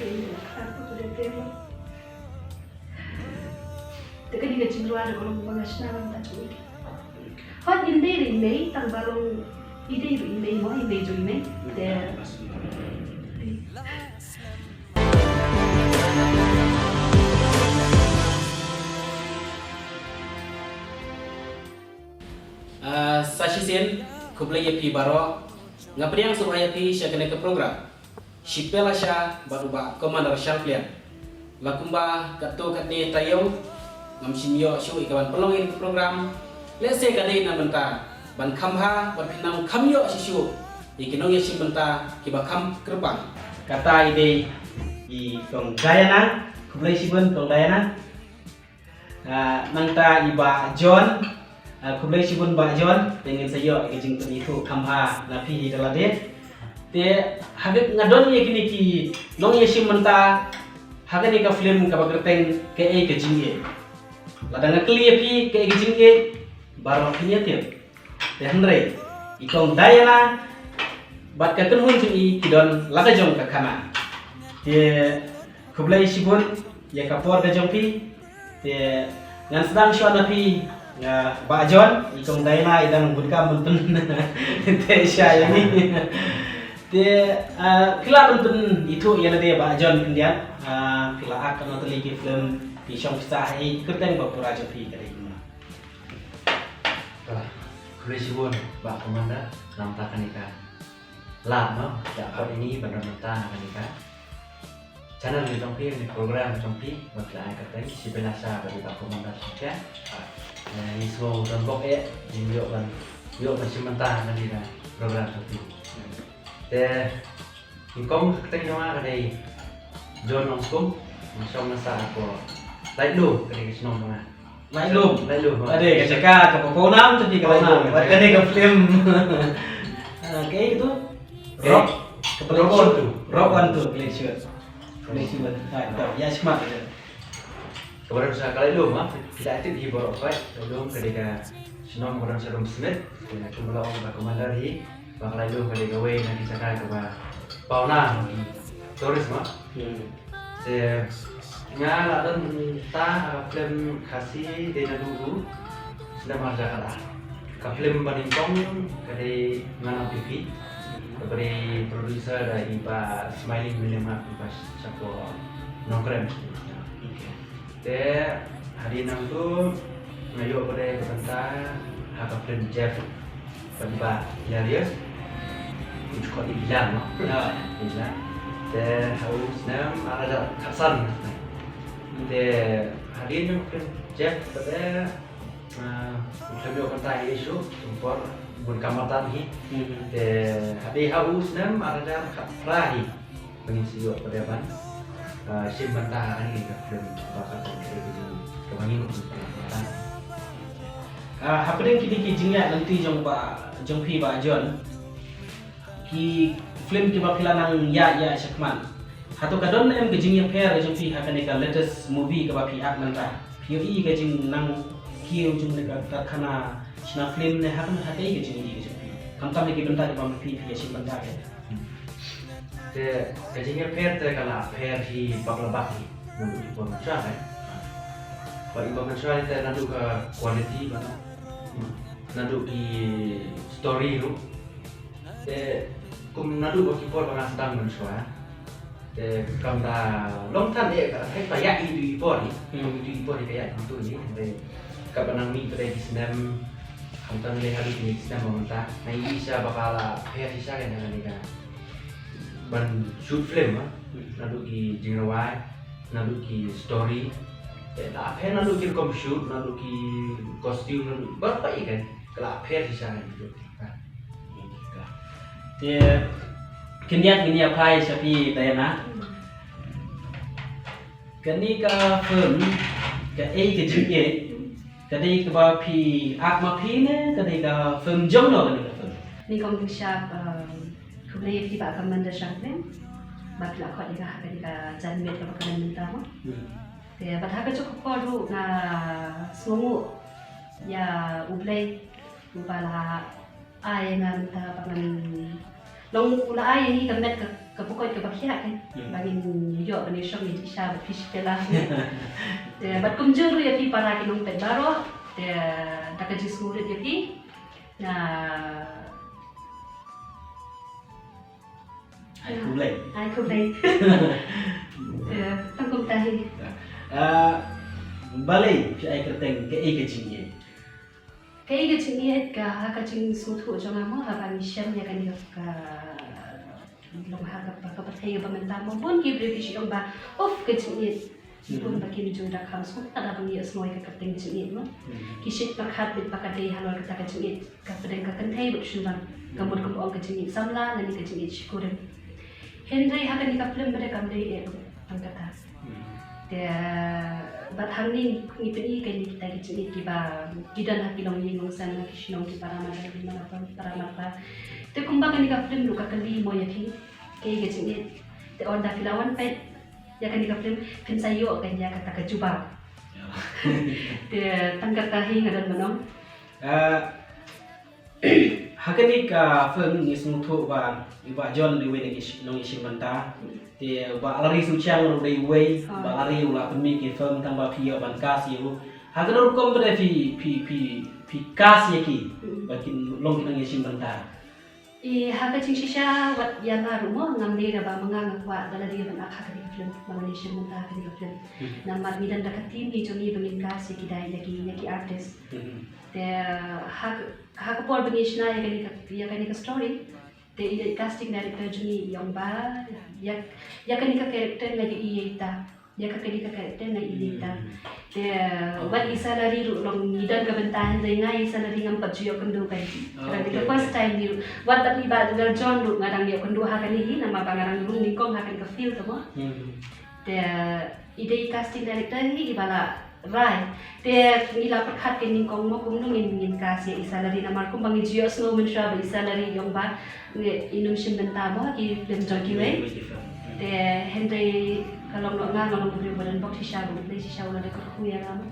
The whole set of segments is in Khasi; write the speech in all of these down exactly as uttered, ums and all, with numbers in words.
Te ka dei ka jingrwai da ka long ba nga shna mynta jong i. Hooid, i dei i mei, tang ba long i dei i mei mo, i mei jong i mei. Te Ah, sa shisien, khublei ïa phi baroh. Nga pdiang sngewbha ïa phi sha kane ka program Shipela Sha bad u Bah Commander Shangpliang. La kumba katto katne taïew ngam shym ïoh shuh ïa ka ban pynlong ïa ka program. Lehse ka dei na mynta ban kham bha bad phin nang kham ïoh shuh shuh ïa ki nongïashim bynta kiba kham kyrpang. Kata i dei i Kong Diana. Khublei shibun Kong Diana. Ah, nangta i Bah John. Ah, khublei shibun Bah John, te ngin sa ïoh ïa ka jingpynithuh kham bha na phi hi da lade. Te haba nga don ïa kine ki nongïashim bynta ha kane ka film kaba kyrteng Kaei ka Jingïeit. Lada nga kylli ïa phi kaei ka jingïeit, baroh phin ïatip. Te hynrei i Kong Diana bad ka kynhun jong i ki don la ka jong ka khana. Te khublei shibun ïa ka por ka jong phi. Te ngan sdang shuwa na phi, ah, Bah John, i Kong Diana i dang bun kam ban pyn te sha ïa ngi. Te, ah, phi lah ban pynithuh ïa lade Bah John khyndiat, ah, phi la act ha kano tylli ki film, phi shong phi sah ha ei, kyrteng ba pura jong phi ka dei kumno. Ah, khublei shibun Bah Commander, nangta kane ka lad noh, da khot ïa ngi ban don mynta ha kane ka channel jong phi, kane ka program jong phi, ba phi la ai kyrteng Shipela Sha bad i Bah Commander Shangpliang. Eh, ngi sngew don bok eh, ngi ïoh ban, ïoh ban shim bynta ha kane ka program jong phi. Te nyngkong ka kyrteng jong nga ka dei John Nongskum, nga shong nga sah hapoh Laitlum, ka dei ka shnong jong nga. Laitlum. Laitlum. Ka dei ka jaka kaba pawnam te phi ka Laitlum. Wat ka dei ka film. Ah, kaei katu? Rock. Ka Rock One Two. Rock One Two, Black Shirt. Black Shirt. Hai, to, ïa shmat ïa. Kaba don sha ka Laitlum, ha. Phi la tip hi baroh pat. Laitlum ka dei ka shnong ba don sha Umsmit. Kumba la ong ka Commander hi. Ba ka Laitlum ka dei kawei na ki jaka kaba pawnam ki tourist mo. Te nga la don ta ha ka film Khasi dei naduh u snem ar hajar khatar. Ka film ba nyngkong ka dei Ngan Ong Phi Phi. Kaba dei producer da i Bah Smiling William Mark, i ba shapoh Nongkrem. Te hadien nangtu nga ïoh pat ka bynta ha ka film Jeff bad i Bah Hilarious. Ki ju khot i Hilar mo. Hilar. Te ha u snem ar hajar khatsan. Te hadien jong film Jeff pat, ah, u khlem ïoh bynta hi shuh, shuh por bun kam artat hi. Te hadien ha u snem ar hajar khatphra hi. Ba ngin sa ïoh pat ban, ah, shim bynta ha kane ka film ba ka kong ka dei ka jing kaba ngin kum bynta. Ah, hapdeng kine ki jingïaid lynti jong ba, jong phi Bah John, ki film kiba phi la nang ïaid ïa shakhmat, hato ka don ne em ka jingïapher ka jong phi ha kane ka latest movie kaba phi act mynta? Phi ïohi ka jingnang kiew jong kane ka karkhana shna film ne ha kane, ha kaei ka jingïohi ka jong phi? Khamtam ïa ki bynta kiba ma phi phi ïashim bynta ka. Te ka jingïapher te ka la pher hi bak la bak hi. Naduh ki por mynshuwa, eh. Bad ki por mynshuwa te naduh ka quality bad naduh ki story ruh. Te kum naduh ba ki por ba nga sdang mynshuwa. Te kam da long than eh ka hei pa ïa i tu i por ni. Long i tu i por ni ka ïa tu ni. Te ka ba nang mih pada ki snem. Kam tang leh haduh kine ki snem ba mynta. Nga ïohi shisha ba ka la pher shisha ka na ka ban shoot film, ah. Naduh ki jingrwai, naduh ki story. Te la pher naduh ki rukom shoot, naduh ki costume, naduh baroh kawei kan. Ka la pher shisha kan. Te khyndiat ngin ïa phai sha phi Diana. Kane ka film Kaei ka Jingïeit, ka dei kaba phi act ma phi ne ka dei ka film jong no kane ka film? Ni kong ding sha, khublei ïa phi Bah Commander Shangpliang ba phi la khot ïa nga ha kane ka janmiet kaba kmen mynta mo. Te bad ha kajuh ka por ruh nga sngewnguh ïa U Blei uba la ai ïa nga mynta ba ngan Long u la ai ïa ngi ka met ka, ka bukoi kaba khiah, kan. Hmm. Ba ngin ïoh ban ïashong ïa jingshai bad phi shi pela. Te bad kumjuh ruh ïa phi para ki nongpeit baroh. Te da ka jingsngewrit ïa phi. Na Ai khublei. Ai khublei. Te tang kumta hi. Ah, balei phi ai kyrteng Kaei Ka Jingïeit? Kaei ka jingïeit ka, ha ka jingsngewthuh jong nga mo, haba ngi shem ïa kane ka, long ha ka, ka pyrthei kaba mynta mo, bun ki briew ki shu ong ba, uff, ka jingïeit. Ki bun ba kim ju da kham sngewthuh haba ngi ïohsngew ïa ka kyrteng ka jingïeit mo. Hmm. Ki shait pyrkhat beit ba ka dei halor kata ka jingïeit ka pdeng ka kynthei bad shynrang. Ka mut kumba ong ka jingïeit samla lane ka jingïeit shikurim. Hynrei ha kane ka film ba dei kam dei eh tang kata. Hmm. Te bad hangne ngi pyni kane kita ki jingïeit kiba ki don ha ki longïing longsem, ha ki shnong, ki para madan, ki para marpa. Te kumba kane ka film ruh ka kylli mo ïa phi, kaei ka jingïeit. Te ynda phi la wan peit ïa kane ka film phin sa ïoh kan ïa kata ka jubab. Ïa. Te tang kata hi nga don ban ong. Ah, ha kane ka film ngi sngewthuh ba i Bah John dei uwei na ki shi-, nongïashim bynta. Te u Bah Larry Suchiang ruh dei uwei. Ah. Bah Larry u la pynmih ki film tang ba phi ïoh ban cast ïa u. Ha kano rukom ba dei phi, phi, phi, phi cast ïa ki. Hmm. Ba kin long ki nongïashim bynta. I ha ka jingshisha wat ïa nga ruh mo ngam dei da ba ma nga nga kwah da lade ban ak ha kane ka film, ba ngan ïashim bynta ha kane ka film. Mhm. Namar ngi don da ka team hi jong ngi ba ngin cast ïa ki dei, ïa ki, ïa ki artist. Mhm. Te ha ka, ha ka por ba ngi shna ïa kane ka, ïa kane ka story, te i dei casting director jong ngi i ong ba ïa, ïa kane ka character nga ïohi ïa ita. Ïa ka kane ka character nga ïohi ïa ita. Hmm. Te, oh, wat i Salary ruh long ngi don ka bynta hynrei nga i Salary ngam pat ju ïoh kynduh ka. Oh, okay, okay. Ka first time hi ruh. Wat pat i Bah John ruh nga dang ïoh kynduh ha kane hi namar ba nga dang rung nyngkong ha kane ka field mo. Hmm. Te, i dei i casting director hi iba la rai. Te ngi la pyrkhat ka nyngkong mo kumno ngin, ngin cast ïa i Salary namar kumba ngi ju ïohsngew mynshuwa ba i Salary i ong ba ngi, i nym shim bynta mo ha ki film jong kiwei. Kiwei ki film. Hmm. Te hynrei ka long noh nga, nga long u briew ba don bok shisha, ba U Blei shisha u la da kyrkhu ïa nga mo.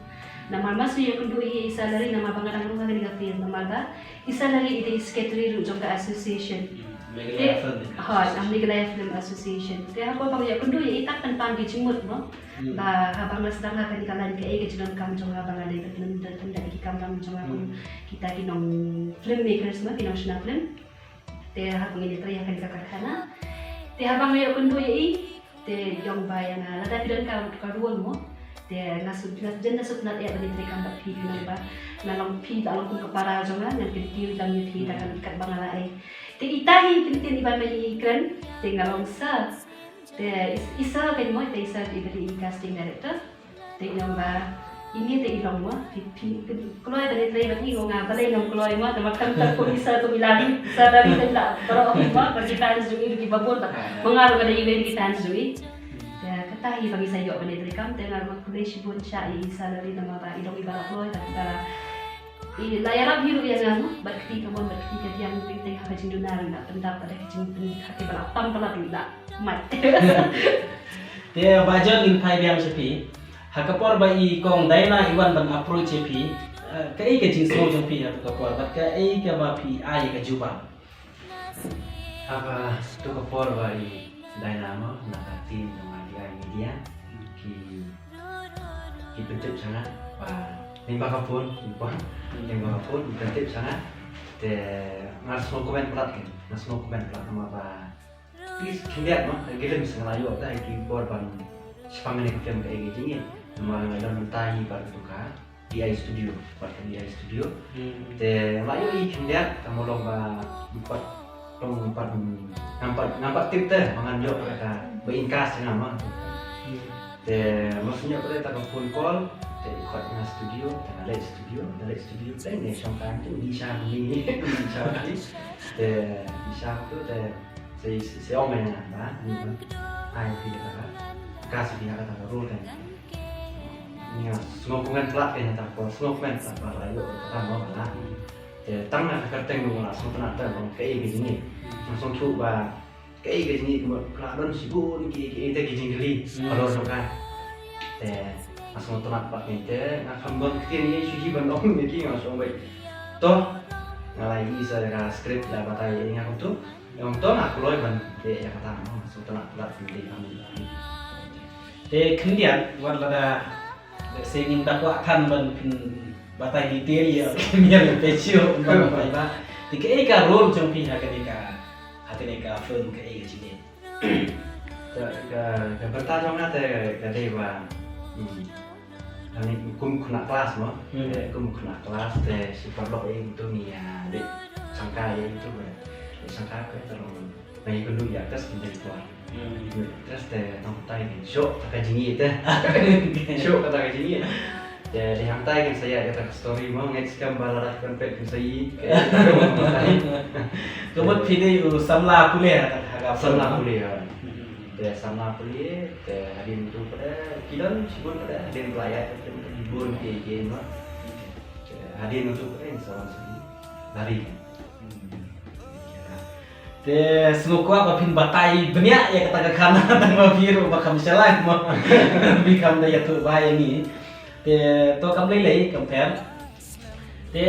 Namar ma shu ïoh kynduh hi i Salary namar ba nga dang rung ha kane ka film namar ba i Salary i dei i secretary ruh jong ka association. Hmm. Meghalaya Film Association. Hooid, Meghalaya Film Association. Te ha kaba nga ïoh kynduh ïa i, tang pynpaw ki jingmut mo. Hmm. Ba haba nga sdang ha kane ka line kaei ka jingdonkam jong nga ba nga dei ban pyndep, pyndep ïa ki kamram jong nga kum, hmm, kita ki nong filmmakers mo, ki nongshna film. Te haba ngin ïatrei ha kane ka karkhana, te haba nga ïoh kynduh ïa i, te i ong ba ïa nga lada phi don ka, ka role mo, te nga shu, nga jan da shu tynnat eh ban ïatrei kam bad phi, phi ong ba nga long, phi la long kum ka para jong nga, ngan kyntiew ïa phi da ka kat ba nga la ai. Te ita hi kyntien iba ma i kren, te nga long sir. Te i, i sir kein mo, te i sir iba dei i casting director. Te i ong ba ine te i long mo, phi, phi, kloi ban ïatrei bad i, nga balei ngam kloi mo, te ma khamtam kum i sir kum i Larry, i sir Larry te la baroh hi mo, bad ki fans jong i ruh kiba bun, bad ma nga ruh nga dei iwei na ki fans jong i. Te kata hi ba ngi sa ïoh ban ïatrei kam, te nga ruh nga khublei shibun sha i sir Larry namar ba i long iba la kloi bad iba la, i la ïarap hi ruh ïa nga mo, bad kti kamon bad kti kadiang, teng teng ha ka jingduna ruh i la pyndap bad ha ka jingpyni ha kiba la pam palat ruh i la mad. Te Bah John, ngin phai biang sha phi. Ha ka por ba i Kong Diana i wan ban approach ïa phi, eh, kaei ka jingsngew jong phi ha tu ka por bad kaei kaba phi ai ka jubab? Ha ka tu ka por ba i Diana mo na ka team jong i D I Media ki, ki pyntip sha nga ba lyngba ka phone, lyngba ka phone ki pyntip sha nga. Te nga sngew comment palat, nga sngew comment palat namar ba Please khyndiat mo, ha ki film sa nga la ïoh da ha ki por ban shaphang kane ka film Kaei Ka Jingïeit. Namar nga don mynta hi bad ka D I Studio, bad ka D I Studio. Hmm. Te nga la ïoh hi khyndiat, ka mut long ba ngam pat, long ngam pat, ngam pat, ngam pat tip te ba ngan ïoh ka, ba in cast ïa nga mo. Hmm. Te ma shu ïoh kata ka phone call, te i khot nga studio, te nga leit studio, nga leit studio, te nga shong tang te ngi sha ngi, ngi sha ngi. Te ngi sha tu te Sa, sa ong ïa nga ba, ni ba. Ai phi kata ka, ka sa phi kata ka role kan. Ni nga sngew comment palat kan kata ko, sngew comment palat ba la ïoh kata mo ba la. Te tang na ka kyrteng mo la sngew tang tang ba kaei ka jingïeit. Nga sngewthuh ba kaei ka jingïeit mo ka la don shibun ki, ki, ki jingkylli. Hmm. Halor jong ka. Te nga sngewtynnat pat, te nga kham don ktien ïa shuh hi ban ong ïa ki, nga shu ong beit. To, Nga la ïohi sa ka script la batai ïa nga kumto. Ong to nga kloi ban ïa kata mo. So to na plat pynti kami. Te khyndiat wat lada se ngim da kwah than ban pynbatai detail ïa ka mian ka pechio ban bai ba. Te kaei ka role jong phi ha kane ka ha kane ka film, kaei ka jingeh? Ka ka ka bynta jong nga te ka dei ba, hmm, ani kum khynnah klas mo. Hmm. Eh, kum khynnah klas te shi paralok ei tu ngi ïa dei sangka ei tu ba. Dei sangka ka te long. Ba ïa kynduh ïa ka skin dei kwah. Hmm. Terus te tang tai ni. Shoh kata ka jingïeit te. Shoh kata ka jingïeit. Te dei hangtai kan sa ïa kata ka story mo, ngeit skhem ba lada kan peit kan sa ïeit. Ka mut phi dei u samla pule ha ka, ha ka samla pule ha. Hmm. Te samla pule, te hadien tu pada ki don shibun pada hadien playat te bun ki ki mo. Te hadien tu pada sa wan sa lari. Hmm. Te sngewkwah ba phin batai bniah ïa kata ka khana tang ba phi ruh ba kham shalai mo. Phi kham da ïathuh ba ïa ngi. Te to kam lei lei kam pher. Te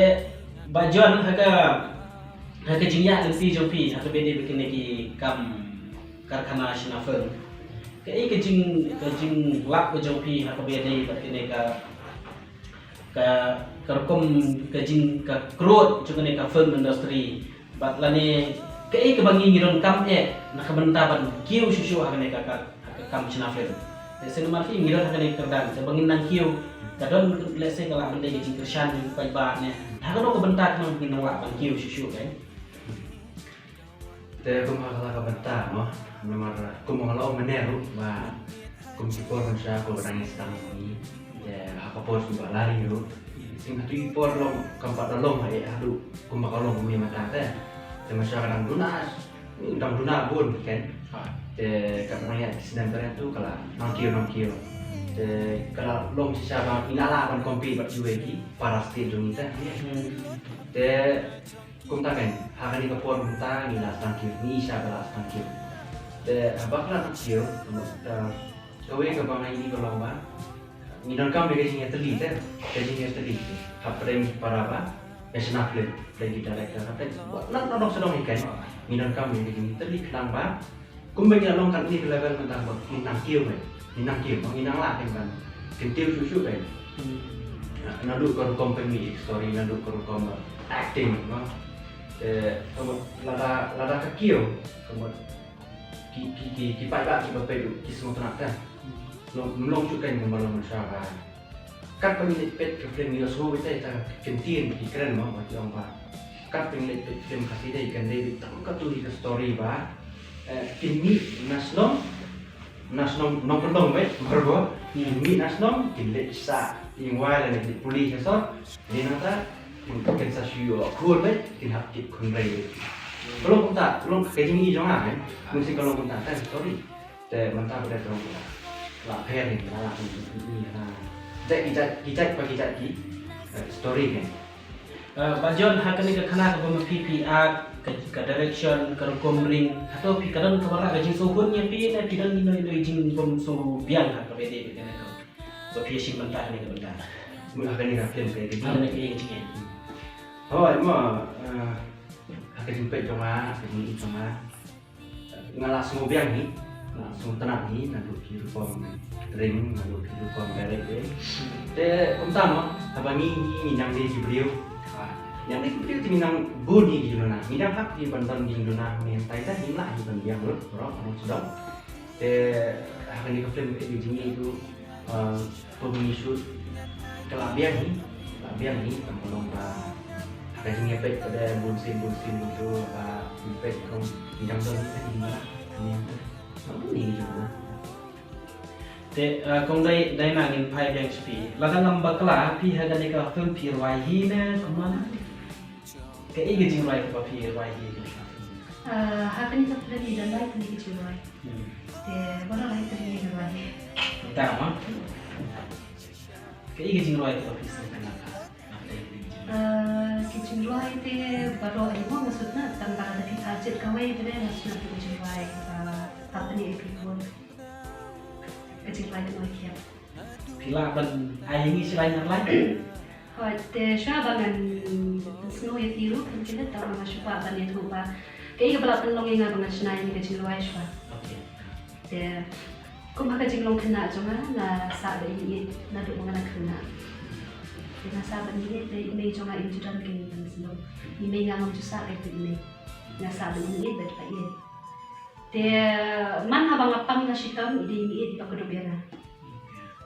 Bah John, ha ka ha ka jingïaid lynti jong phi ha kaba ïadei bad kine ki kam karkhana shna film, kaei ka jing ka jinglap ka jong phi ha kaba ïadei bad kine ka ka ka rukom ka jing ka growth jong kane ka film industry? Bad lane kaei kaba ngi ngi donkam eh na ka bynta ban kiew shuh shuh ha kane ka ka ha ka kam shna film. Te sa namar phi ngi don ha kane ka kyrdan, te ba ngin nang kiew ka don, let's say, ka lah ban dei ka jingkyrshan jong u paidbah ne ha kano ka bynta khnang ba ngin nang lah ban kiew shuh shuh, kan? Te kum ha ka la ka bynta mo, namar kum ha la ong mynne ruh ba kum ki por mynshuwa ko ba dang ïa sdang ni. Te ha ka por shu ba lari ruh. Sing ha tu i por long kam pat da long ha i haduh kum ba ka long mynta te. Te mynshuwa ka dang duna, dang duna bun kan. Te ka dang ïa ki snem ka tu ka la nang kiew nang kiew. Te ka la long shisha ba i la lah ban compete bad kiwei ki para state jong i te. Hmm. Te Kumta kan, ha kane ka por mynta ngi la sdang kiew, ngi sha ba la sdang kiew. Te haba ka la sdang kiew, kawei kaba nga ïohi ka long ba ngi donkam ïa ka jingïatylli te, ka jingïatylli te. Hapdeng para ba ka shna film, hapdeng ki director, hapdeng wat la ka dong sha dong ïa kan. Ngi donkam ïa ka jingïatylli khnang ba Kumba ngi la long katne ka level mynta ba ngin nang kiew, ngin nang kiew, ngin nang lah kan ban kyntiew shuh shuh kan. Hmm. Naduh ka rukom pynmih story, naduh ka rukom acting, no. Eh, ka mut lada, lada ka kiew, ka mut ki, ki, ki, ki paidbah kiba peit ruh ki sngewtynnat kan. Hmm. Long, long shuh kan kumba long mynshuwa ba Katba ngi leit peit ka film ngi la sngew beit ïa ka ktien ki kren mo, ba ki ong ba katba ngi leit peit film Khasi dei kan dei beit tang katu hi ka story ba, eh, kin mih na shnong, na shnong Nongkyndong beit, bad ba kin mih na shnong kin leit sah ïing wai lane kin leit pule sha sor. Dei nangta kin sa shu ïoh khun beit, kin hap kit khun rei beit. Ka long kumta, ka long ka jingim jong nga, eh. Mynta ka long kumta ka story. Te mynta ba dei tang la pher ni la la ni la. Dei ki jait ki jait ba ki jait ki, eh, story ni. Eh, Bah John, ha kane ka khana kaba ma phi phi act, ka, ka direction, ka rukom ring, hato phi ka don kaba la ka jingsngewhun ïa phi ne phi don ino ino i jingbym sngewbiang ha kaba dei kane ka ba phi shim bynta kane ka bynta? Mut ha kane ka film ka dei ha kane ka jingim. Hooid mo, eh, ha ka jingpeit jong nga, ha ka jingim jong nga. Nga la sngewbiang hi, nga la sngewtynnat hi, naduh ki rukom ring, naduh ki rukom direct hi. Te kumta mo, haba ngi, ngi, ngi nang dei ki briew. Ah, nang dei ki briew te ngi nang bun hi ki jingduna. Ngi nang hap hi ban don ki jingduna, mynta te ngim lah hi ban biang lut, bro, anu sdang. Te ha kane ka film ka dei jingim tu, ah, Pynmih shoot ka la biang hi, ka la biang hi, kam long ba ha ka jingïapeit ka dei bun sien bun sien bun tu, ba peit kum i dang don hi ka jingmana. Ni tu. Bun hi jingmana. Te, eh, kong dei, dei na ngin phai biang sha phi. Lada ngam bakla phi ha kane ka film phi rwai hi ne kumno? Kaei ka jingrwai kaba phi rwai hi? Ah, ha kane ka film i don lai tylli ki jingrwai. Hmm. Te baroh lai tylli ki jingrwai. Te ma? Kaei ka jingrwai kaba phi sngewtynnat? Ah, ki jingrwai te baroh ai mo nga sngewtynnat tang ba lada phi arjit kawei te nga sngewtynnat ki jingrwai, ah, Hapdeng Ïa Phi Bun. Ka jingrwai kaba khiah. Phi lah ban ai ngi shi lai ar lai? Te shuwa ba ngan pynsngew ïa phi ruh, phin kynduh, tang ba nga shu kwah ban ïathuh ba kaei kaba la pynlong ïa nga ba ngan shna ïa kane ka jingrwai shuwa. Te kum ha ka jinglong khynnah jong nga, nga sah ba ïeit naduh ba nga dang khynnah. Te nga sah ba ïeit, te i mei jong nga im ju don kein ban sngewthuh. I mei nga ngam ju sah kein, i mei nga sah ba ïeit bad ba ïeit. Te man haba nga pang na shitom, i dei i mei i ba kdup ïa nga.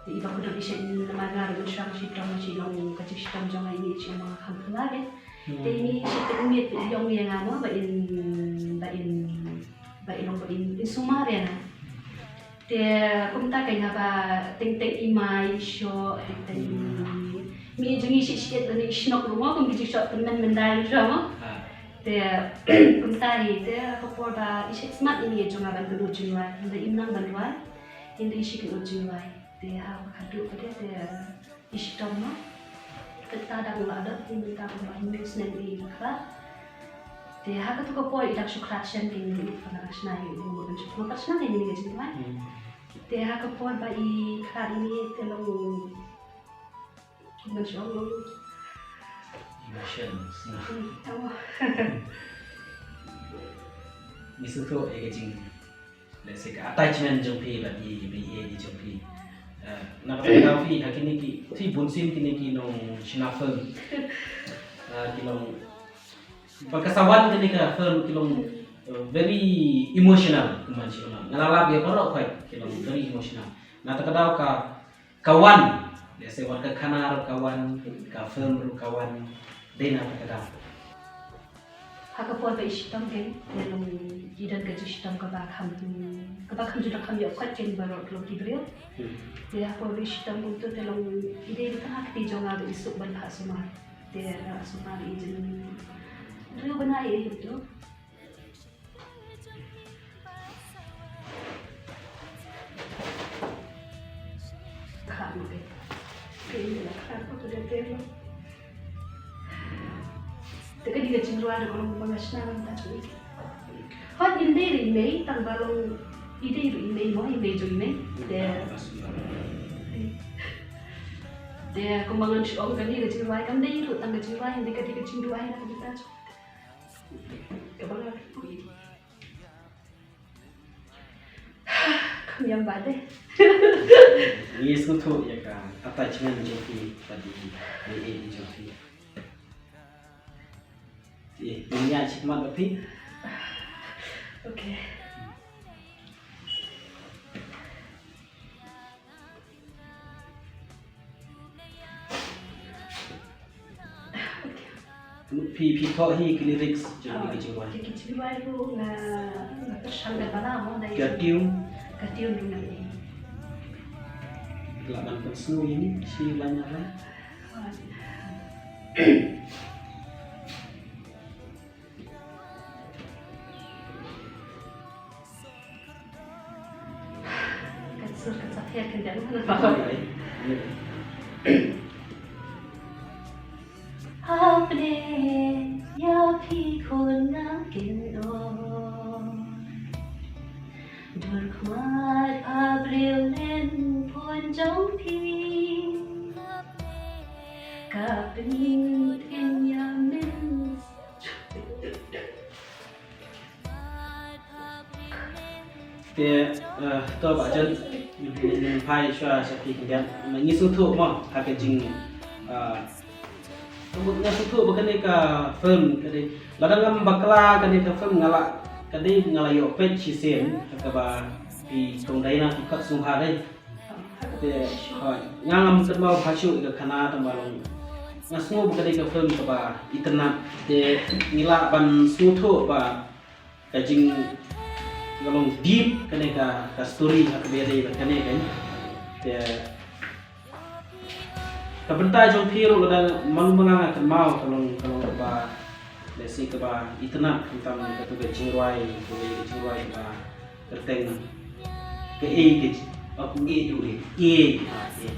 Te i ba kdup i shet namar nga ruh shuwa shitom, shi long ka jingshitom jong nga, i mei shi long ma kham pynlait. Te i mei shi te i mei i ong ïa nga mo ba in, ba in, ba in long ba in, in sumar ïa nga. Te kumta kein haba teng teng i mai shoh, teng teng i mei jong i shi shi lane i shnok ruh mo, kum ki jingshoh tymmen myndai ruh shuwa mo. Te kumta hi, te ha ka por ba i shet smat i mei jong nga ban kynnoh jingrwai, hynda im nang ban rwai, hynda i shi kynnoh jingrwai. Te ha ka khadduh ka dei te i shitom mo. Te ta dang la dep i mynta ba hynñiew snem i khlad. Te ha katu ka por i dang shu khlad shen kein, i dang shna i u ban shu khlad shen kein i ka jingrwai. Te ha ka por ba i khlad i mei te long, kumno shu ong, long emotions. Tang mo. Ngi sngewthuh ïa ka jing, let's say, ka attachment jong phi bad i mei i jong phi. Eh, na kata ka daw phi ha kine ki, phi bun sien kine ki nongshna film. Eh, ki long, ba ka sa wan kane ka film ki long, eh, very emotional, kumban shu ong. Nga la lap ïa baroh khoit, ki long very emotional. Na kata ka daw ka ka wan, let's say, wat ka khana ruh ka wan, ka film ruh ka wan, dei na kata ka daw. Ha ka por ba i shitom kein, te long i don ka jingshitom kaba kham, kaba kham ju dang kham ïoh kot kein baroh long ki briew. Te ha ka por ba i shitom kumto te long i dei tang ha kti jong nga ba i suk ban phah sumar. Te phah sumar i jin briew bnai i kumto. Te kane ka jingrwai da ka long ba nga shna mynta jong i. Hooid, i dei ruh i mei, tang ba long i dei ruh i mei mo, i mei jong i mei. Te, te kumba ngan shu ong, kane ka jingrwai kam dei ruh tang ka jingrwai, hynrei ka dei ka jingrwai na ka bynta jong Ka ba nga phi. Kam ïam ba de. Ngi sngewthuh ïa ka attachment jong phi bad i, i, i jong phi. Ïa, ngi ïa shit mat ba phi. Okay. Phi, phi thoh hi ki lyrics jong ki jingrwai. Ki jingrwai ruh nga, nga pyrshang ka bala mo, dei ka tune. Ka tune ruh nga ïoh. Lah ban pynsngew ïa ngi shi lane ar lane. Ka sur ka sa pher khyndiat na. Hapdeng ïa phi khun nga kin ong, dur khmat pha briew lynphun jong phi. Ka pynïeng ïa min Te, eh, to Bah John, ngi phai shuwa sha phi khyndiat. Ngi sngewthuh mo ha ka jing, eh, ngi sngewthuh ba kane ka film ka dei, lada ngam bakla kane ka film nga la, ka dei nga la ïoh peit shisien ha kaba phi Kong Daina phi khot sngewbha dei. Te, hooid, nga ngam kynmaw bha shuh ïa ka khana tang ba long nga sngew ba ka dei ka film kaba itynnat. Te ngi lah ban sngewthuh ba ka jing, ka long deep kane ka, ka story ha kaba ïadei bad kane ka. Te ka bynta jong phi ruh lada man ma nga nga kynmaw ka long, ka long kaba, let's say, kaba itynnat khamtam katu ka jingrwai, katu ka jingrwai kaba kyrteng Kaei ka ji-, oh, Ïeit u ïeit. Ïeit, ah, ïeit.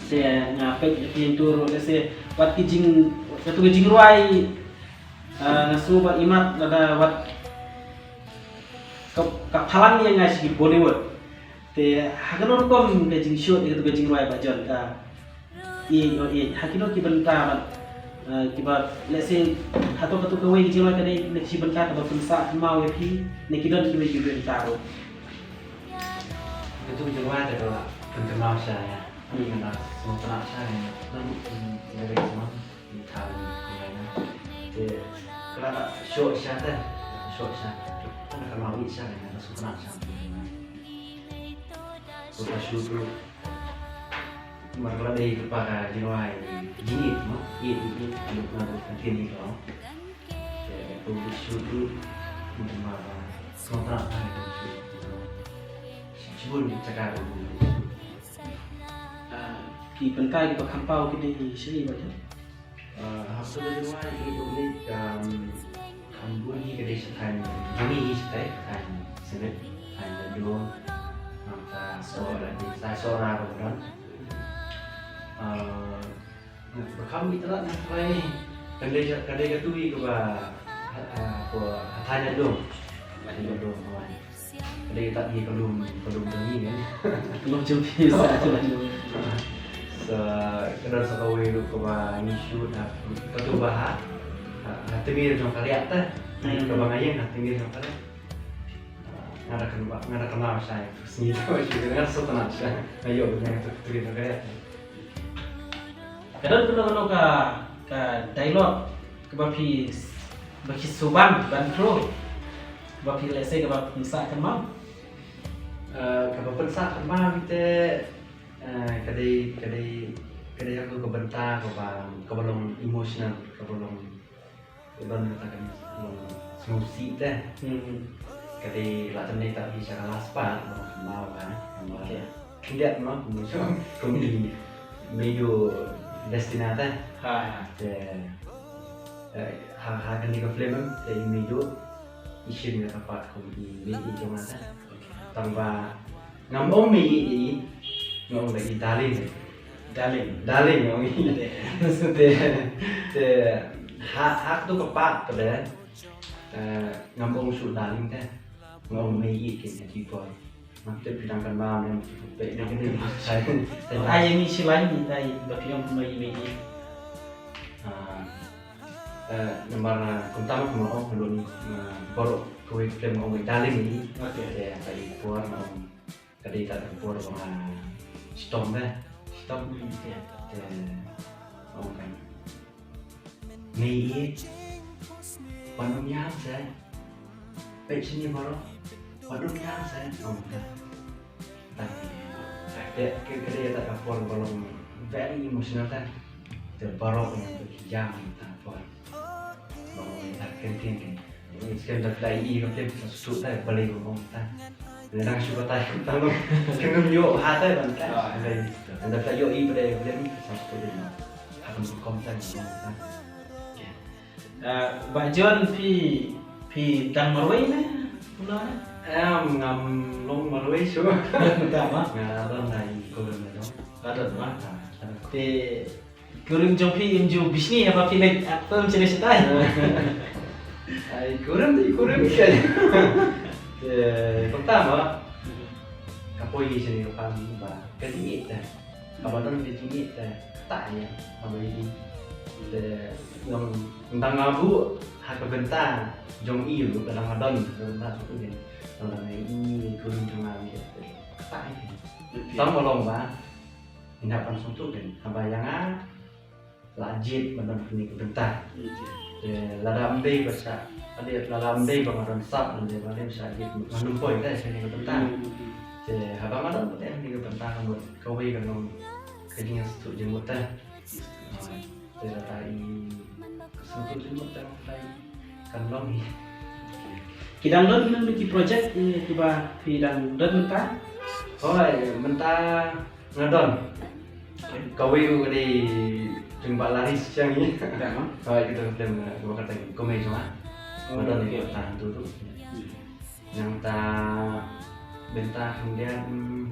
Te nga peit ïa phi hangto ruh, lehse wat ki jing, katu ka jingrwai, ah, nga sngew ba imat lada wat ka, ka phalang ïa nga sha ki Bollywood. Te ha kano rukom ka jingshoot ïa katu ka jingrwai Bah John, ka Ïeit, ïeit, ha kino ki bynta bad, eh, kiba, let's say, hato kato kawei ka jingrwai ka dei na ki bynta kaba pynsah kynmaw ïa phi, ne ki don kiwei ki bynta ruh. Kato ka jingrwai te ka la pynkynmaw sha ïa. Hmm. Nga la sngewtynnat sha ïa. Nang, hmm, lyrics mo. Ki thaw ïa nga. Te ka la shoh sha te. Shoh sha. Ka la kynmaw ïa sha ïa nga, la sngewtynnat sha. Ko ka shoot ruh. Namar ka la dei kata ka jingrwai jingïeit mo, ïeit, ïeit, ïeit, ïeit, ïeit, ïeit, ïeit, ïeit. Te to shoot ruh, namar ba sngewtynnat ba shoot. Shibun jaka ruh. Ah, ki bynta kiba kham paw ki dei shi ba. Ah, hapdeng ka jingrwai ïeit ïeit, um, kham bun hi ka dei shathaiñ jong ngi hi shathaiñ, shathaiñ Sangit, shathaiñ Laitumkhrah, nangta Sohra, shathaiñ Sohra ruh ka don. Ah, ba kham ïeit lad nga trai ka dei, ka dei katu hi kaba, ah, ko hathaiñ Laitumkhrah. Laitumkhrah, hooid. Ka dei tat hi ka lum, ka lum jong ngi ne. Ka lum jong phi, sa, ka lum jong phi. Sa, ka don sa kawei ruh kaba ngi shoot ha, katu ba ha, ha, ha tmier jong ka riat te. Hmm. Kaba nga ïeng ha tmier jong ka riat. Nga da kynmaw, nga da kynmaw shai. Sngi te ba shoot, nga da sngewtynnat shai. Nga ïoh ba nga ha tmier jong ka riat. Ka don kano kano ka, ka dialogue kaba phi, ba phi shu ban, ban throw, kaba phi, let's say, kaba phi sah kynmaw? Eh, kaba pynsah kynmaw te, eh, ka dei, ka dei, ka dei ha ka bynta kaba, kaba long emotional, kaba long, kaba long kata ka long sngewsih te. Hmm. Ka dei la tang dei ta hi sha ka last part, long kynmaw ka, kynmaw. Okay. Khyndiat mo, kumno, kum i Meidu Destina te. Ha, ha. Te, eh, ha, ha kane ka film em, te i Meidu i shim ïa ka part kum i mei i jong nga te. Tang ba ngam ong mei i, nga ong da i darling. Darling. Darling, nga ong i. Te, te, ha, ha katu ka part te, eh, ngam ong shuh darling te. Nga ong mei i kin ha ki por. Nga tip phi dang kynmaw ne, phi peit ne kane. Ai, ai, ni shi lai ni, ai, ba phi ong kumno i mei i. Ah, eh, namar, ah, kumta ma kumno ong, kumno ni, ah, baroh kawei ka film ong mei darling ni. Okay. Te, ai, por ong, ka dei ta por ong, ah, shitom deh. Shitom. Hmm, okay. Te, ong kan. Mei i, pynlong ïa nga se. Peit shane baroh. Pynlong ïa nga se. Oh, ta. Ta. Te, ka, ka dei ta ka por ba long very emotional ta. Te baroh ïa ki jam ta por. Ba long ta ken ken ken. Skem da phi la ïohi ka film sa suk ta balei ba long ta. Nga dang shu batai kumta long. Kynnoh ïoh ha ta ban ta. Ah. Nga da phi la ïohi ba dei film sa suk ta. Ha kan perform ta long ta. Okay. Ah, Bah John, phi, phi dang marwei ne? Pula ne? Em, ngam long marwei shuh. Kumta ma? Nga don na i kurim na dong. Nga don ma? Ah, don. Te kurim jong phi im ju bishni haba phi leit act film shisha shatai. Ai, kurim te kurim ka. Te kumta ma? Ka poi shisha ka pang ba ka jingïeit te. Haba don ka jingïeit te, kata ïa, haba ïeit te, long, dang nga buh ha ka bynta jong i ruh, ka dang nga don ha ka bynta jong i, dang nga ïeit i kurim jong nga, kata ïa. Tang ba long ba ngin hap ban sngewthuh kein, haba ïa nga la jied ban don kane ka bynta. Te lada ym dei ba sha, lada ym dei ba nga don sap, ym dei ba dei ba sha jied, ngam poi te sha kane ka bynta. Te haba nga don te kane ka bynta, ka mut kawei ka long ka jingsngewthuh jingmut te. Te lada i sngewthuh jingmut te, kan long hi. Ki dang don kino kino ki project, eh, kiba phi dang don mynta? Hooid, mynta nga don. Kawei ruh ka dei jong Bah Laris Chiang i. Hooid, kito ki film, eh, kaba kata ki komei jong nga. Nga don i kata tu tu. Nangta bynta khyndiat, hmm,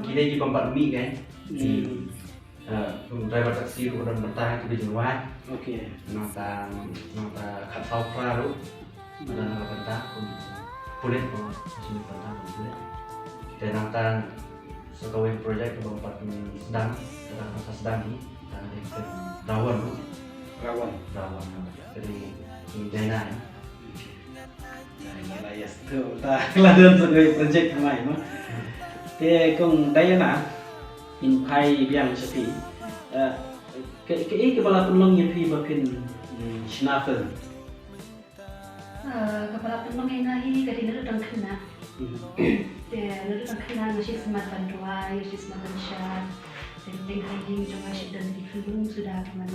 ki dei ki bym pat mih kein. Hmm. Eh, driver taxi ruh don bynta, ki dei jingwai. Okay. Nangta, nangta khatsaw phra ruh. Don bynta kum pulit, kum pulit bynta kum pulit. Te nangta So kawei ka project kaba nga pat sdang, kata ka sdang hi, ka dei ka Rawan. Rawan. Rawan. Ka dei ka Diana. Diana, yes, tu. Ta la don sa kawei project mai mo. Te kong Diana, phin phai biang sha phi. Eh, ka ka i kaba la pynlong ïa phi ba phin, mm, shna film. Ah, kaba la pynlong ïa nga hi ka dei naduh tang khynnah. Hmm. Te naduh tang khynnah nga shu smat ban duwai, nga shu smat ban shad. Te teng ha ïing jong nga shu don ki film suda ka man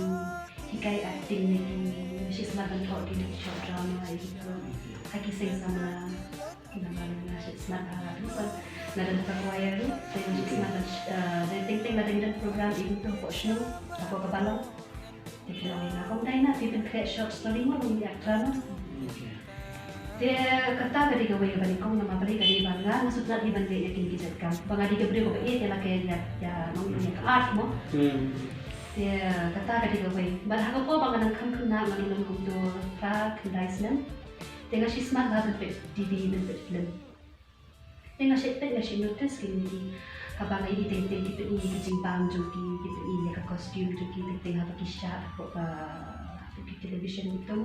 hikai acting ne ki, nga shu smat ban thoh ki short drama ïa ki film. Ha ki seng samla. Namar nga shu smat ha ruh ban, nga don ha ka choir ruh. Te nga shu smat ban sh-, ah, te teng teng lada don program ïa ki film hapoh shnong, hapoh ka balang. Te ki la ong ïa nga, "Kong Diana, phi pynkhreh short story mo, long ïa drama." Te kata ka dei kawei kaba nyngkong namar balei ka dei ba nga nga sngewtynnat hi ban leh ïa kine ki jait kam. Ba nga dei ka briew kaba ïeit ïa la ka ïa, ïa, long ïa ka art mo. Hmm. Te kata ka dei kawei. Bad ha ka por ba nga dang kham khynnah, nga dang don kumto phra khyndai snem. Te nga shu smat bha ban peit T V, ban peit film. Te nga shu peit, nga shu notice kine ki, haba nga ïohi teng teng ki pyni ïa ki jingbam jong ki, ki pyni ïa ka costume jong ki teng teng haba ki shah hapoh ka, hapoh ki television ki to.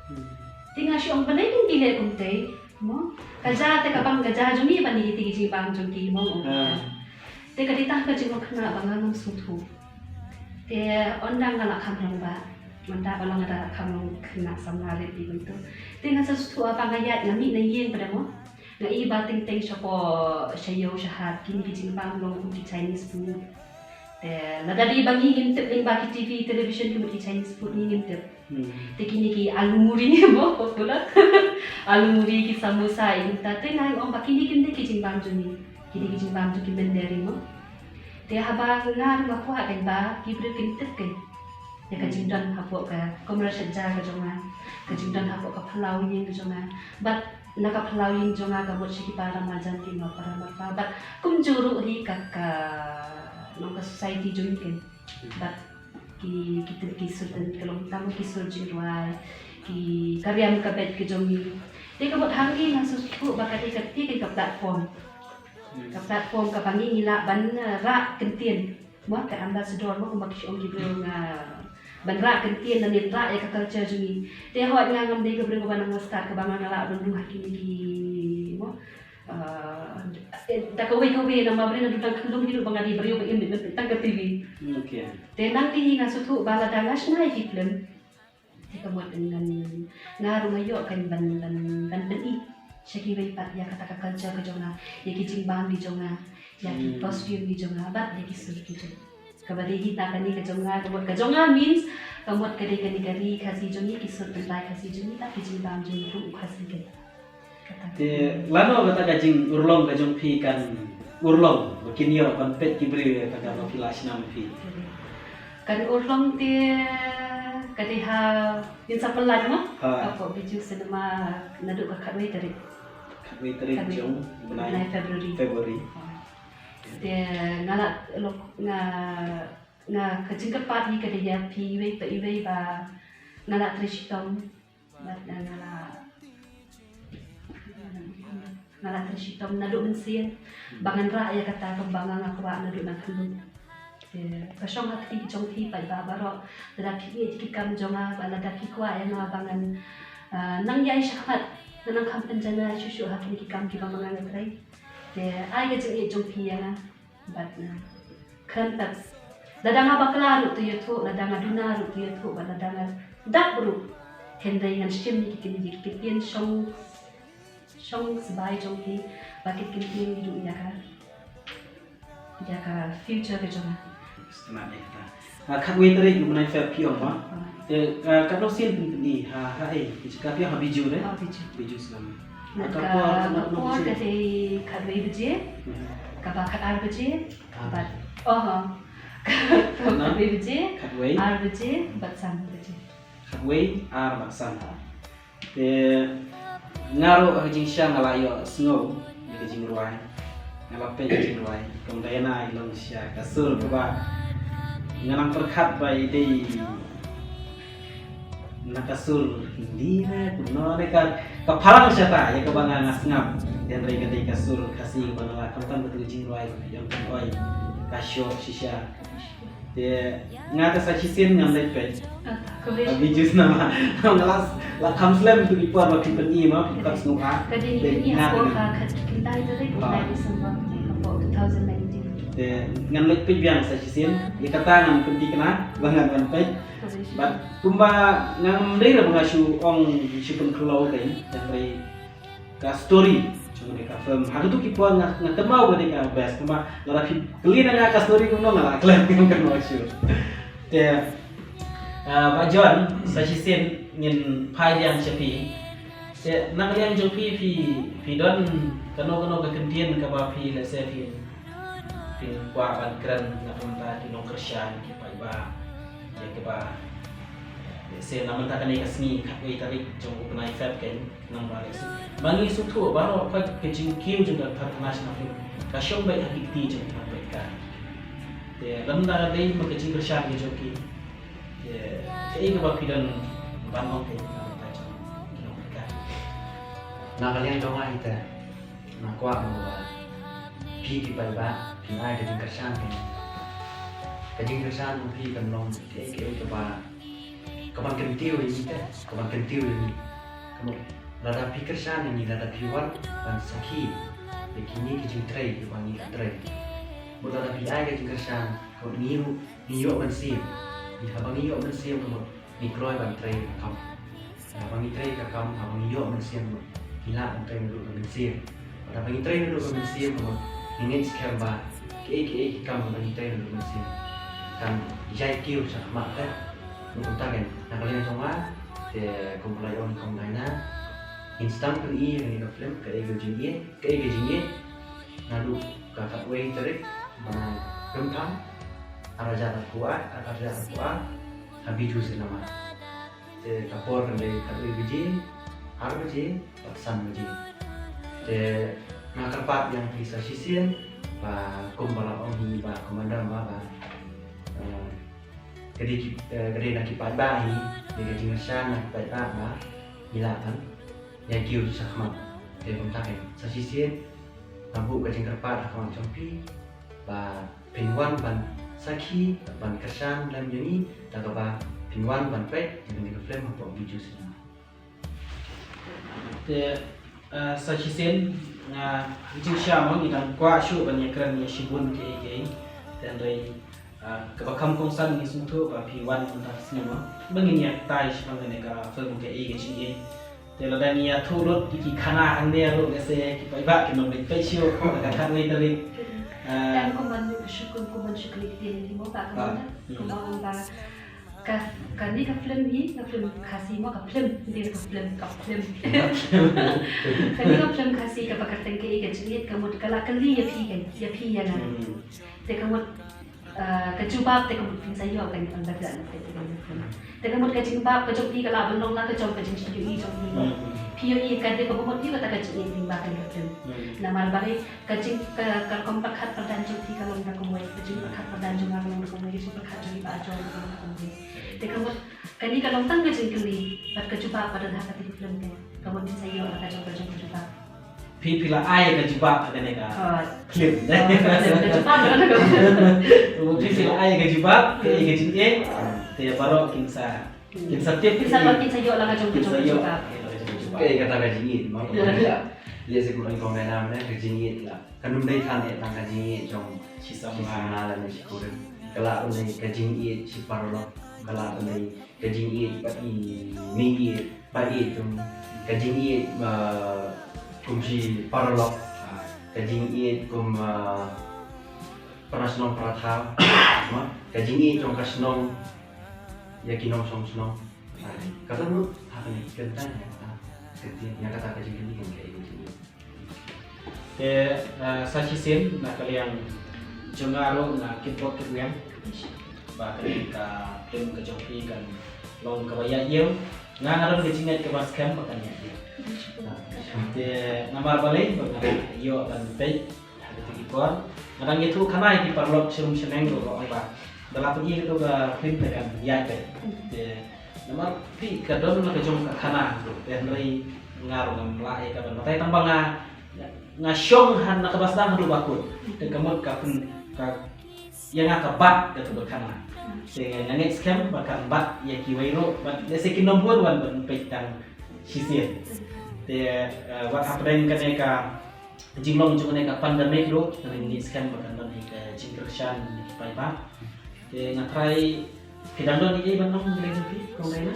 Hmm. Te nga shu ong, balei kin ki leh kumtei mo? Ka ja te ka bang ka ja jong ngi ban ïohi ïa ki jingbam jong ki mo. Ah. Te ka dei tang ka jinglong khynnah ba nga ngam sngewthuh. Te ynda nga la kham rangbah, ynda ba la nga da kham long khynnah samla rit ïa kumto. Te nga sa sngewthuh ba nga ïaid, nga mih na ïing pat mo. Nga i ba teng teng shapoh sha ïew sha hat kine ki jingbam long kum ki Chinese food. Te lada dei ba ngi ngim tip lyngba ki T V, television ki mut ki Chinese food ngi ngim tip. Hmm. Te kine ki aloo muri mo popular. Aloo muri, ki samosa, ïa kita te nga ong ba kine kim dei ki jingbam jong ngi. Kine ki jingbam jong ki mynder mo. Te haba nga ruh nga kwah kein ba ki briew kin tip kein ïa ka jingdon hapoh ka, kumba shet ja ka jong nga, ka jingdon hapoh ka phyllaw ïing ka jong nga. Bad na ka phyllaw ïing jong nga ka mut sha ki para marjan, ki mapara mapa. Bad kumjuh ruh hi ka, ka, nong ka society jong ngi kein. Bad ki, ki, ki sur, ki long tang ki sur jingrwai, ki, ka riam ka beit ka jong ngi. Te ka mut hangne nga sngewthuh ba ka dei ka, ka platform. Ka platform kaba ngi ngi lah ban, eh, rah kyntien. Mo, ka ambassador mo, kumba ki shu ong ki briew, nga ban rah kyntien lane rah ïa ka culture jong ngi. Te hooid nga ngam dei ka briew kaba nang start, kaba nga nga lah ban rung ha kine ki mo. Ah, eh, da kawei kawei namar balei naduh tang khyllung hi ruh ba nga dei briew ba im dei ban peit tang ka T V. Hmm, okay. Te nangta hi nga sngewthuh ba lada nga shna ïa ki film, te ka mut ngan, nga ruh nga ïoh kein ban, ban, ban pyni sha kiwei pat ïa kata ka culture ka jong nga, ïa ki jingbam ki jong nga, ïa ki, hmm, costume ki jong nga, bad ïa ki sur ki jong. Kaba dei hi ta kane ka jong nga, ka mut ka jong nga means, ka mut ka dei kane ka ri Khasi jong ngi, ki sur pyntai Khasi jong ngi, bad ki jingbam jong ngi kum u Khasi kein. Te lano kata ka jingurlong ka jong phi kan urlong ba kin ïoh ban peit ki briew ïa kata kaba phi la shna ma phi? Kan urlong te ka dei ha, ngin sa pynlait mo? Ha. Hapoh Bijou Cinema naduh ka khatwei tarik. Khatwei tarik, khatwei jong u bnai, bnai February. February. Ha. Te nga la lok, nga, nga ka jingkyrpad hi ka dei ïa phi iwei pa iwei ba nga la trei shitom. Bad, eh, nga la, nga la trei shitom naduh mynsiem ba ngan rah ïa kata kumba nga nga kwah naduh na khyllung. Te ka shong ha kti jong phi paidbah baroh, lada phi ïeit ki kam jong nga, ba lada phi kwah ïa nga ba ngan, eh, nang ïai shakhmat, ngan nang kham pynjanai shuh shuh ha kine ki kam kiba ma nga nga trei. Te ai ka jingïeit jong phi ïa nga. Bad, eh, kren pat. Lada nga bakla ruh to ïathuh, lada nga duna ruh to ïathuh, bad lada nga dap ruh, hynrei ngan shim ïa ki ktien, ïa ki ktien shong, shong sbai jong ki, ba ki ktien ïa ka, ïa ka future ka jong nga. Sngewtynnat ïa kata. Ah, khatwei tarik u bnai Feb phi ong ba? Te, ah, katno sien phin pyni, ha, ha ei, ka phi ong ha Bijou ne? Ha Bijou. Bijou Cinema. Na ka por, na ka por ka dei khatwei baje, hmm, kaba khatar baje, ah, bad, oh, ha. Khatwei baje, khatwei, ar baje, bad san baje. Khatwei, ar bad san. Te nga ruh ha ka jingshisha nga la ïohsngew ïa ka jingrwai. Nga la peit ka jingrwai. Kong Diana i long shisha ka sur kaba nga nang pyrkhat ba i dei na ka sur Hindi ne kumno ne ka, ka pharang shata ïa kaba nga nga sngap. Te hynrei ka dei ka sur Khasi ba nga la khamtam ka tu jingrwai, ïa ka oi ka shoh shisha. Te nga te sa shisien ngam leit peit. Ah, ka bridge. Ka bridge na ma. Nga la, la kham slem tu i por ba phi pyni ma, phi kat sngewbha. Ka dei ni pyni ha ka khyndai tarik, khyndai December, hapoh two thousand nineteen. Te ngan leit peit biang sa shisien. Ïa kata ngan pynthikna ba ngan wan peit. Ka bridge. Bad kumba ngam dei re ba nga shu ong shu pynkhlow kein, hynrei ka story jong kane ka film. Ha katu ki por nga, nga kynmaw ba dei ka best. Kumba lada phi kylli na nga ka story kumno nga la klet, ngam kynmaw shuh. Te, ah, Bah John, sa shisien ngin phai biang sha phi. Te na ka liang jong phi, phi, phi don kano kano ka kyntien kaba phi lehse phi, phi kwah ban kren na ka bynta ki nongkyrshan, ki paidbah, ïa kaba lehse na mynta kane ka sngi khatwei tarik jong u bnai Feb kein. Nang ba lehse ba ngi sngewthuh baroh, ka jingkiew jong ka International Film ka shong beit ha ki kti jong ki paidbah. Te lada dei ma ka jingkyrshan ka jong ki, te kaei kaba phi don ban ong kein na ka bynta jong ki nongpaidbah? Na ka liang jong nga hi te, nga kwah mo ba phi ki paidbah phin ai ka jingkyrshan kein. Ka jingkyrshan jong phi kan long kaei kaei kaba, ka ban kyntiew ïa ngi te, ka ban kyntiew ïa ngi. Ka mut lada phi kyrshan ïa ngi, lada phi wan ban sakhi ïa kine ki jingtrei kiba ngi la trei. Mut lada phi ai ka jingkyrshan, ka mut ngi ruh ngi ïoh mynsiem. Ngi, haba ngi ïoh mynsiem, ka mut ngi kloi ban trei ka kam. Haba ngi trei ka kam, haba ngi ïoh mynsiem, ka mut ngi lah ban trei naduh ka mynsiem. Haba ngi trei naduh ka mynsiem, ka mut ngi ngeit skhem ba kiei kiei ki kam ba ngi trei naduh ka mynsiem kan ïai kiew shakhmat te. Ngi kumta kein, na ka liang jong nga te, kum ba la ong Kong Daina, ngin sdang pyni ïa kane ka film, kaei ka jingïeit, kaei ka jingïeit, naduh ka khatwei tarik bnai Rymphang, ar hajar arphew ar, ar hajar arphew ar, ha Bijou Cinema. Te ka por kan dei khatwei baje, ar baje bad san baje. Te nga kyrpad ïa phi sa shisien ba kum ba la ong hi i Bah Commander ba, ba, eh, ka dei ki, eh, ka dei na ki paidbah hi, dei ka jingkyrshan na ki paidbah ba ngi lah ban ïa kiew shakhmat. Te kumta kein, sa shisien nga buh ka jingkyrpad ha khmat jong phi ba phin wan ban sakhi, ban kyrshan lem ïa ngi da kaba phin wan ban peit ïa kane ka film hapoh Bijou Cinema. Te, eh, sa shisien, nga, jingshisha mo ngi dang kwah shuh ban ïakren ïa shibun kiei kiei. Te hynrei, eh, kaba kham kongsan ngi sngewthuh ba phi wan mynta ka sngi mo ba ngin ïa batai shaphang kane ka film Kaei Ka Jingïeit. Te lada ngi ïathuh lut ïa ki khana hangne ruh, lehse ki paidbah kin ym leit peit shuh ha ka khatwei tarik. Ah. Em, kumban shu, kumban shu kylli ktien hi mo, Bah Commander. Hmm. Kumba ong ba ka, kane ka film hi, ka film Khasi mo, ka film, hindi ka film, ka film. Kane ka film Khasi kaba kyrteng Kaei Ka Jingïeit, ka mut ka la kylli ïa phi, ka, ïa phi ïa nga. Hmm. Te ka mut Ah, ka jubab te ka mut phin sa ïoh kan, kan bad ka, te ka mut ka jingbab ka jong phi ka lah ban long la ka jong ka jingshah ïohi jong phi. Hmm. Phi ïohi ka dei ka mut ïoh kata ka jingïeit lyngba kan ka film. Hmm. Namar balei ka jing, ka, ka rukom pyrkhat pyrdan jong phi ka long da kumwei, ka jingpyrkhat pyrdan jong nga ka long da kumwei, ka jingpyrkhat jong i Bah John ka long da kumwei. Te ka mut kane ka long tang ka jingkylli bad ka jubab ba don ha kata ka film te. Ka mut phin sa ïoh la ka jong ka jong ka jubab. Phi, phi la ai ka jubab ha kane ka film. Oh. Ka jubab ha kane ka film. Phi, phi la ai ka jubab, ka ai ka jingïeit. Te baroh kin sa, kin sa tip, kin sa, kin sa ïoh la ka jong ka jubab. Kin sa ïoh la ka jong ka jubab. Kaei kata ka jingïeit, ma. Ïa, ïa, sa kumno kong Daina mynne, ka jingïeit la. Kan ym dei than ïa tang ka jingïeit jong shi samla lane shi kurim. Ka lah ban dei ka jingïeit shi paralok. Ka lah ban dei ka jingïeit bad i meiieit, bad i kum ka jingïeit, ah, kum shi paralok, ah, ka jingïeit kum, ah, para shnong para thaw, ma, ka jingïeit jong ka shnong ïa ki nongshong shnong. Ah, kata ruh ha kane ka kynta ïa kata, ka kynta ïa kata ka jingkylli kan kaei ka jingïeit. Te, eh, sa shisien na ka liang jong nga ruh nga kitbok kitngiam ba kane ka film ka jong phi kan long kaba ïaid ïew. Nga nga don ka jingngeit kaba skhem ba kan ïaid ïew. Te namar balei ba nga ïoh ban peit ha kito ki por. Nga dang ïathuh khana ïa ki paralok shirum shaneng ruh ba ong ba da la pyni kato ka film te kan ïaid beit. Te namar phi ka don la ka jong ka khana ruh, te hynrei nga ruh ngam lah ïa ka ban batai tang ba nga, nga, nga shong ha na kaba sdang haduh ba kut. Te ka mut ka pyn ka ïa nga ka bat ka tu ba khana. Te nga ngeit skhem ba kan bat ïa kiwei ruh, bad lehse kin ym bun wan ban peit tang shisien. Te, eh, wat hapdeng kane ka jinglong jong kane ka pandemic ruh, nga ngeit skhem ba kan don hi ka jingkyrshan ïa ki paidbah. Te nga trai, phi dang don ei ban ong lem phi, kong Raina?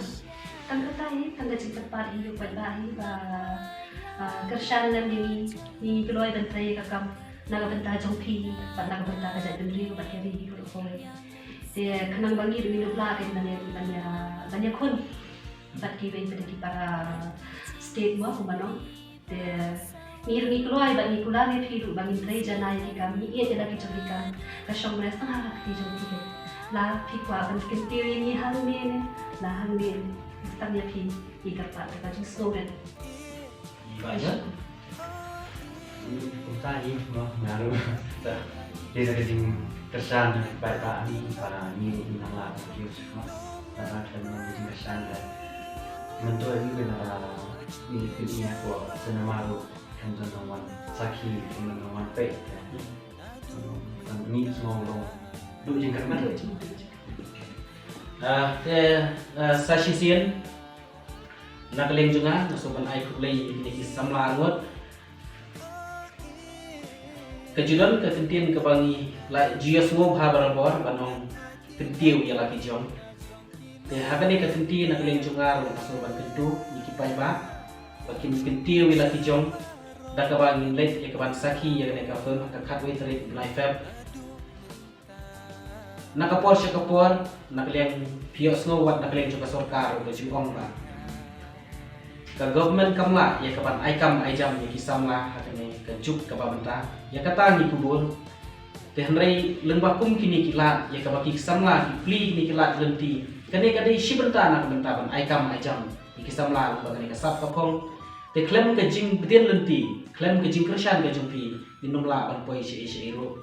Tang kata hi, tang ka jingpynpaw hi ïa u paidbah hi ba, ah, kyrshan lem ïa ngi, ngi kloi ban trei ïa ka kam na ka bynta jong phi, bad na ka bynta ka jaitbynriew bad ka ri hi ruh kawei. Te khnang ba ngi ruh ngin ym lah ban ïa, ban ïa, ban ïakhun bad kiwei pat ki para state mo kumba nong. Te ngi ruh ngi kloi bad ngi kular ïa phi ruh ba ngin trei janai ïa ki kam, ngi ïeit ïa la ki jong ki kam. Ka shong ba la sdang ha ka kti jong phi. La phi kwah ban kyntiew ïa ngi hangne ne, la hangne ne. Tang ïa phi, ngi kyrpad da ka jingsngewrit. Ba ïa. Kumta hi mo, nga ruh. Te da ka jingkyrshan ba ba ani ba ngi nang lah ban kiew suk mo. Ba ka jingkyrshan da. Mynta ngi kena ni ni ko sena maru kan don nang wan sakhi, kan don nang wan peit. Kan ni semua long duk jingkyrmen. Ah, te, ah, sa shisien na ka liang jong nga, nga sngewbha ban ai khublei ïa kine ki samla arngut. Ka ju don ka kyntien kaba ngi la ju ïohsngew bha barabor ban ong kyntiew ïa la ki jong. Te ha kane ka kyntien na ka liang jong nga ruh nga sngewbha ban kyntu ïa ki paidbah ba kin kyntiew ïa la ki jong da kaba ngin leit ïa ka ban sakhi ïa kane ka film ha ka khatwei tarik bnai Feb. Na ka por sha ka por, na ka liang phi ïohsngew wat na ka liang jong ka sorkar ruh ka ju ong ba ka government kam lah ïa ka ban ai kam ai jam ïa ki samla ha kane ka juk kaba mynta. Ïa kata ngi kyrpad. Te hynrei lyngba kum kine ki lad ïa kaba ki samla ki plie kine ki lad lynti, kane ka dei shi bynta na ka bynta ban ai kam ai jam ïa ki samla lyngba kane ka sap ka phong. Te khlem ka jingbteng lynti, khlem ka jingkyrshan ka jong phi, ngin ym lah ban poi shaei shaei ruh.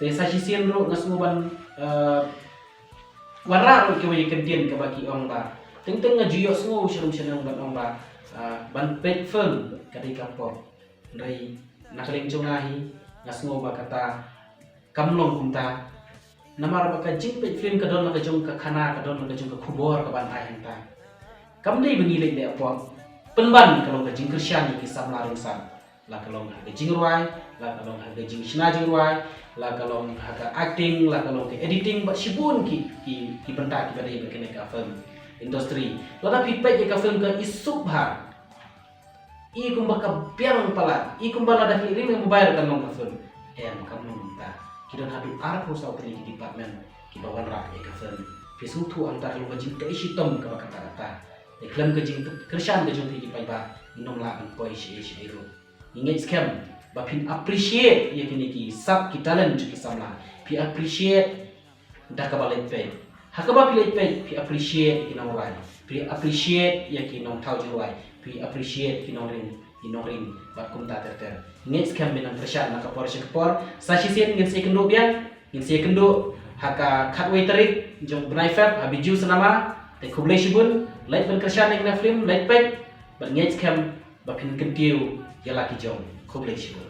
Te sa shisien ruh nga sngewbha ban, eh, wanrah ruh kiwei ki kyntien kaba ki ong ba teng teng nga ju ïohsngew sharum shaneng ban ong ba, eh, ban peit film ka dei ka pop. Hynrei na ka liang jong nga hi nga sngew ba kata kam long kumta. Namar ba ka jingpeit film ka don la ka jong ka khana, ka don la ka jong ka khubor kaban ai hangta. Kam dei ba ngi leit leh pop. Pynban ka long ka jingkyrshan ïa ki samla rynsan. La ka long ha ka jingrwai, la ka long ha ka jingshna jingrwai, la ka long ha ka acting, la ka long ka editing, bad shibun ki, ki, ki bynta kiba dei bad kane ka film industry. Lada phi peit ïa ka film ka i suk bha. I kumba ka biang palat, i kumba lada phi ring ïa mobile kan long ka film. Em, kam long kumta. Ki don haduh arphew saw tylli ki department kiba wanrah ïa ka film. Phi sngewthuh hangta ka long ka jingtei shitom kaba katta katta. Te khlem ka jingkyrshan ka jong phi ki paidbah, ngin ym lah ban poi shaei shaei ruh. Ngi ngeit skhem ba phin appreciate ïa kine ki sap ki talent jong ki samla. Phi appreciate da kaba leit peit. Ha kaba phi leit peit, phi appreciate ïa ki nongrwai. Phi appreciate ïa ki nongthaw jingrwai. Phi appreciate ki nongring, ki nongring bad kumta ter ter. Ngi ngeit skhem ba ngin kyrshan na ka por sha ka por. Sa shisien ngin sa ïakynduh biang, ngin sa ïakynduh ha ka khatwei tarik jong bnai Feb ha Bijou Cinema. Te khublei shibun, leit ban kyrshan ïa kane ka film, leit peit. Bad ngi ngeit skhem ba phin kyntiew ïa la ki jong. Khublei shibun.